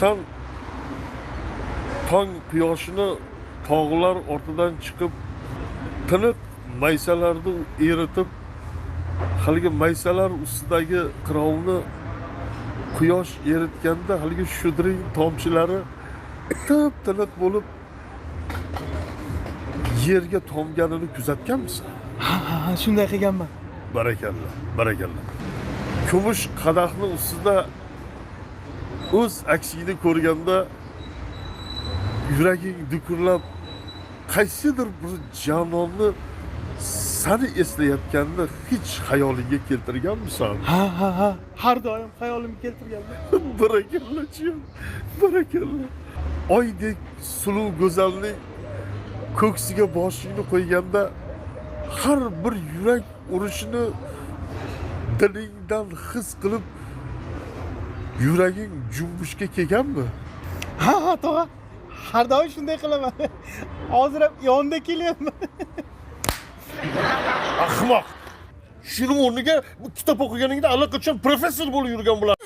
San tong quyoshini tog'lar ortidan chiqib, tiniq maysalarni eritib, haligi maysalar ustidagi qirovni quyosh eritganda haligi shudring tomchilari tip tiniq bo'lib yerga tomganini kuzatganmisan? Ha, shunday qilganman. Barakalla, barakalla. Kumush qadahni ustida o'z aksingni ko'rganda yuraging dukurlab qaysidir bir jononni sani eslayotganini hech xayolingga keltirganmisan? Ha, har doim xayolimga keltirganman. Barakalla, jiyan, barakalla. Oydek suluv go'zalning ko'ksiga boshingni qo'yganda har bir yurak urishini dilingdan his qilib, yuraging junbushga kelganmi? Ha, tog'a, har doim shunday qilaman. Hozir ham yonida kelyapman. Ahmoq! Shuni o'rniga bu kitob o'qiganingda allaqachon professor bo'lib yurgan bo'lar.